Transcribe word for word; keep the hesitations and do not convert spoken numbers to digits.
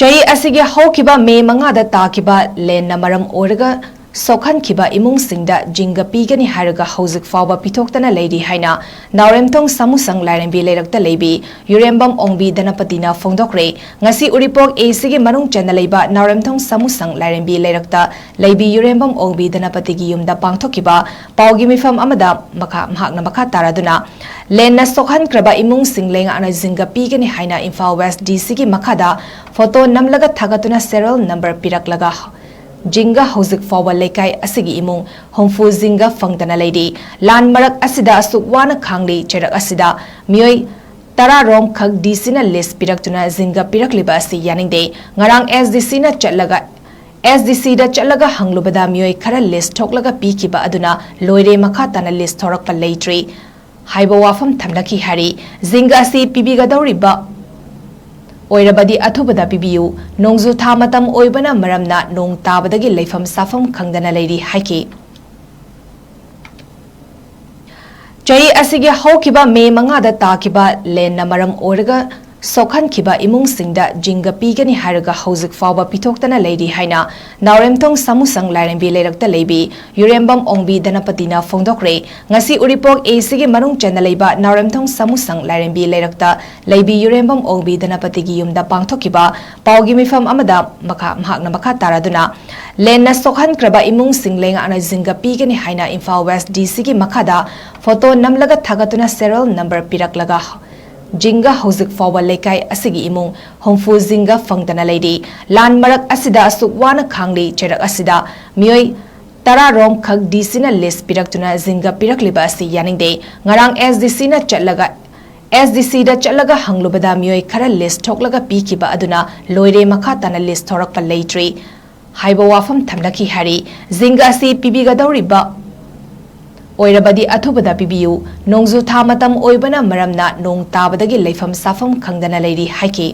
ꯆꯍꯤ ꯑꯁꯤꯒꯤ ꯍꯧꯈꯤꯕ ꯃꯦ ꯃꯉꯥꯗ ꯇꯥꯈꯤꯕ ꯂꯦꯟꯅ ꯃꯔꯝ ꯑꯣꯏꯔꯒ ꯁꯣꯛꯍꯟꯈꯤꯕ ꯏꯃꯨꯡꯁꯤꯡꯗ ꯖꯤꯡꯒ ꯄꯤꯒꯅꯤ ꯍꯥꯏꯔꯒ ꯍꯧꯖꯤꯛ ꯐꯥꯎꯕ ꯄꯤꯊꯣꯛꯇꯅ ꯂꯩꯔꯤ ꯍꯥꯏꯅ ꯅꯥꯎꯔꯦꯝꯊꯣꯡ ꯁꯥꯃꯨꯁꯪ ꯂꯥꯏꯔꯦꯝꯕꯤ ꯂꯩꯔꯛꯇ ꯂꯩꯕꯤ ꯌꯨꯔꯦꯝꯕꯝ ꯑꯣꯡꯕꯤ ꯙꯅꯄꯇꯤꯅ ꯐꯣꯡꯗꯣꯛꯈ꯭ꯔꯦ꯫ ꯉꯁꯤ ꯎꯔꯤꯄꯣꯛ ꯑꯦ ꯁꯤꯒꯤ ꯃꯅꯨꯡ ꯆꯟꯅ ꯂꯩꯕ ꯅꯥꯎꯔꯦꯝꯊꯣꯡ ꯁꯥꯃꯨꯁꯪ ꯂꯥꯏꯔꯦꯝꯕꯤ ꯂꯩꯔꯛꯇ ꯂꯩꯕꯤ ꯌꯨꯔꯦꯝꯕꯝ ꯑꯣꯡꯕꯤ ꯙꯅꯄꯇꯤꯒꯤ ꯌꯨꯝꯗ ꯄꯥꯡꯊꯣꯛꯈꯤꯕ ꯄꯥꯎꯒꯤ ꯃꯤꯐꯝ ꯑꯃꯗ ꯃꯈꯥ, ꯃꯍꯥꯛꯅ ꯃꯈꯥ ꯇꯥꯔꯗꯨꯅ, ꯂꯦꯟꯅ ꯁꯣꯛꯍꯟꯈ꯭ꯔꯕ ꯏꯃꯨꯡꯁꯤꯡ ꯂꯩꯉꯥꯛꯅ ꯖꯤꯡꯒ ꯄꯤꯒꯅꯤ ꯍꯥꯏꯅ ꯏꯝꯐꯥꯜ ꯋꯦꯁ ꯗꯤ ꯁꯤꯒꯤ ꯃꯈꯥꯗ ꯐꯣꯇꯣ ꯅꯝꯂꯒ ꯊꯥꯒꯠꯇꯨꯅ ꯁꯦꯔꯤꯌꯦꯜ ꯅꯝꯕꯔ ꯄꯤꯔꯛꯂꯒ ꯖꯤꯡꯒ ꯍꯧꯖꯤꯛ ꯐꯥꯎꯕ ꯂꯩꯀꯥꯏ ꯑꯁꯤꯒꯤ ꯏꯃꯨꯡ ꯍꯨꯝꯐꯨ ꯖꯤꯡꯒ ꯐꯪꯗꯅ ꯂꯩꯔꯤ꯫ ꯂꯥꯟ ꯃꯔꯛ ꯑꯁꯤꯗ ꯑꯁꯨꯛ ꯋꯥꯅ ꯈꯥꯡꯂꯤ꯫ ꯆꯩꯔꯛ ꯑꯁꯤꯗ ꯃꯤꯑꯣꯏ ꯇꯔꯥ ꯔꯣꯝ ꯈꯛ ꯗꯤ ꯁꯤꯅ ꯂꯤꯁ ꯄꯤꯔꯛꯇꯨꯅ ꯖꯤꯡꯒ ꯄꯤꯔꯛꯂꯤꯕ ꯑꯁꯤ ꯌꯥꯅꯤꯡꯗꯦ꯫ ꯉꯔꯥꯡ ꯑꯦꯁ ꯗꯤ ꯁꯤꯅ ꯆꯠꯂꯒ, ꯑꯦꯁ ꯗꯤ ꯁꯤꯗ ꯆꯠꯂꯒ ꯍꯪꯂꯨꯕꯗ ꯃꯤꯑꯣꯏ ꯈꯔ ꯂꯤꯁ ꯊꯣꯛꯂꯒ ꯄꯤꯈꯤꯕ ꯑꯗꯨꯅ ꯂꯣꯏꯔꯦ, ꯃꯈꯥ ꯇꯥꯅ ꯂꯤꯁ ꯊꯣꯔꯛꯄ ꯂꯩꯇ꯭ꯔꯤ ꯍꯥꯏꯕ ꯋꯥꯐꯝ ꯊꯝꯂꯛꯈꯤ ꯍꯥꯏꯔꯤ꯫ ꯖꯤꯡꯒ ꯑꯁꯤ ꯄꯤꯕꯤꯒꯗꯧꯔꯤꯕ ꯑꯣꯏꯔꯕꯗꯤ ꯑꯊꯨꯕꯗ ꯄꯤꯕꯤꯌꯨ꯫ ꯅꯣꯡꯖꯨ ꯊꯥ ꯃꯇꯝ ꯑꯣꯏꯕꯅ ꯃꯔꯝꯅ ꯅꯣꯡ ꯇꯥꯕꯗꯒꯤ ꯂꯩꯐꯝ ꯆꯥꯐꯝ ꯈꯪꯗꯅ ꯂꯩꯔꯤ ꯍꯥꯏꯈꯤ꯫ ꯆꯍꯤ ꯑꯁꯤꯒꯤ ꯍꯧꯈꯤꯕ ꯃꯦ ꯃꯉꯥꯗ ꯇꯥꯈꯤꯕ ꯂꯦꯟꯅ ꯃꯔꯝ ꯑꯣꯏꯔꯒ ꯁꯣꯛꯍꯟꯈꯤꯕ ꯏꯃꯨꯡꯁꯤꯡꯗ ꯖꯤꯡꯒ ꯄꯤꯒꯅꯤ ꯍꯥꯏꯔꯒ ꯍꯧꯖꯤꯛ ꯐꯥꯎꯕ ꯄꯤꯊꯣꯛꯇꯅ ꯂꯩꯔꯤ ꯍꯥꯏꯅ ꯅꯥꯎꯔꯦꯝꯊꯣꯡ ꯁꯥꯃꯨꯁꯪ ꯂꯥꯏꯔꯦꯝꯕꯤ ꯂꯩꯔꯛꯇ ꯂꯩꯕꯤ ꯌꯨꯔꯦꯝꯕꯝ ꯑꯣꯡꯕꯤ ꯙꯅꯄꯇꯤꯅ ꯐꯣꯡꯗꯣꯛꯈ꯭ꯔꯦ꯫ ꯉꯁꯤ ꯎꯔꯤꯄꯣꯛ ꯑꯦ ꯁꯤꯒꯤ ꯃꯅꯨꯡ ꯆꯟꯅ ꯂꯩꯕ ꯅꯥꯎꯔꯦꯝꯊꯣꯡ ꯁꯥꯃꯨꯁꯪ ꯂꯥꯏꯔꯦꯝꯕꯤ ꯂꯩꯔꯛꯇ ꯂꯩꯕꯤ ꯌꯨꯔꯦꯝꯕꯝ ꯑꯣꯡꯕꯤ ꯙꯅꯄꯇꯤꯒꯤ ꯌꯨꯝꯗ ꯄꯥꯡꯊꯣꯛꯈꯤꯕ ꯄꯥꯎꯒꯤ ꯃꯤꯐꯝ ꯑꯃꯗ ꯃꯈꯥ, ꯃꯍꯥꯛꯅ ꯃꯈꯥ ꯇꯥꯔꯗꯨꯅ, ꯂꯦꯟꯅ ꯁꯣꯛꯍꯟꯈ꯭ꯔꯕ ꯏꯃꯨꯡꯁꯤꯡ ꯂꯩꯉꯥꯛꯅ ꯖꯤꯡꯒ ꯄꯤꯒꯅꯤ ꯍꯥꯏꯅ ꯏꯝꯐꯥꯜ ꯋꯦꯁ ꯗꯤ ꯁꯤꯒꯤ ꯃꯈꯥꯗ ꯐꯣꯇꯣ ꯅꯝꯂꯒ ꯊꯥꯒꯠꯇꯨꯅ ꯁꯦꯔꯤꯌꯦꯜ ꯅꯝꯕꯔ ꯄꯤꯔꯛꯂꯒ ꯖꯤꯡꯒ ꯍꯧꯖꯤꯛ ꯐꯥꯎꯕ ꯂꯩꯀꯥꯏ ꯑꯁꯤꯒꯤ ꯏꯃꯨꯡ ꯍꯨꯝꯐꯨ ꯖꯤꯡꯒ ꯐꯪꯗꯅ ꯂꯩꯔꯤ꯫ ꯂꯥꯟ ꯃꯔꯛ ꯑꯁꯤꯗ ꯑꯁꯨꯛ ꯋꯥꯅ ꯈꯥꯡꯂꯤ꯫ ꯆꯩꯔꯛ ꯑꯁꯤꯗ ꯃꯤꯑꯣꯏ ꯇꯔꯥ ꯔꯣꯝ ꯈꯛ ꯗꯤ ꯁꯤꯅ ꯂꯤꯁ ꯄꯤꯔꯛꯇꯨꯅ ꯖꯤꯡꯒ ꯄꯤꯔꯛꯂꯤꯕ ꯑꯁꯤ ꯌꯥꯅꯤꯡꯗꯦ꯫ ꯉꯔꯥꯡ ꯑꯦꯁ ꯗꯤ ꯁꯤꯅ ꯆꯠꯂꯒ, ꯑꯦꯁ ꯗꯤ ꯁꯤꯗ ꯆꯠꯂꯒ ꯍꯪꯂꯨꯕꯗ ꯃꯤꯑꯣꯏ ꯈꯔ ꯂꯤꯁ ꯊꯣꯛꯂꯒ ꯄꯤꯈꯤꯕ ꯑꯗꯨꯅ ꯂꯣꯏꯔꯦ, ꯃꯈꯥ ꯇꯥꯅ ꯂꯤꯁ ꯊꯣꯔꯛꯄ ꯂꯩꯇ꯭ꯔꯤ ꯍꯥꯏꯕ ꯋꯥꯐꯝ ꯊꯝꯂꯛꯈꯤ ꯍꯥꯏꯔꯤ꯫ ꯖꯤꯡꯒ ꯑꯁꯤ ꯄꯤꯕꯤꯒꯗꯧꯔꯤꯕ ꯑꯣꯏꯔꯕꯗꯤ ꯑꯊꯨꯕꯗ ꯄꯤꯕꯤꯌꯨ꯫ ꯅꯣꯡꯖꯨ ꯊꯥ ꯃꯇꯝ ꯑꯣꯏꯕꯅ ꯃꯔꯝꯅ ꯅꯣꯡ ꯇꯥꯕꯗꯒꯤ ꯂꯩꯐꯝ ꯆꯥꯐꯝ ꯈꯪꯗꯅ ꯂꯩꯔꯤ ꯍꯥꯏꯈꯤ꯫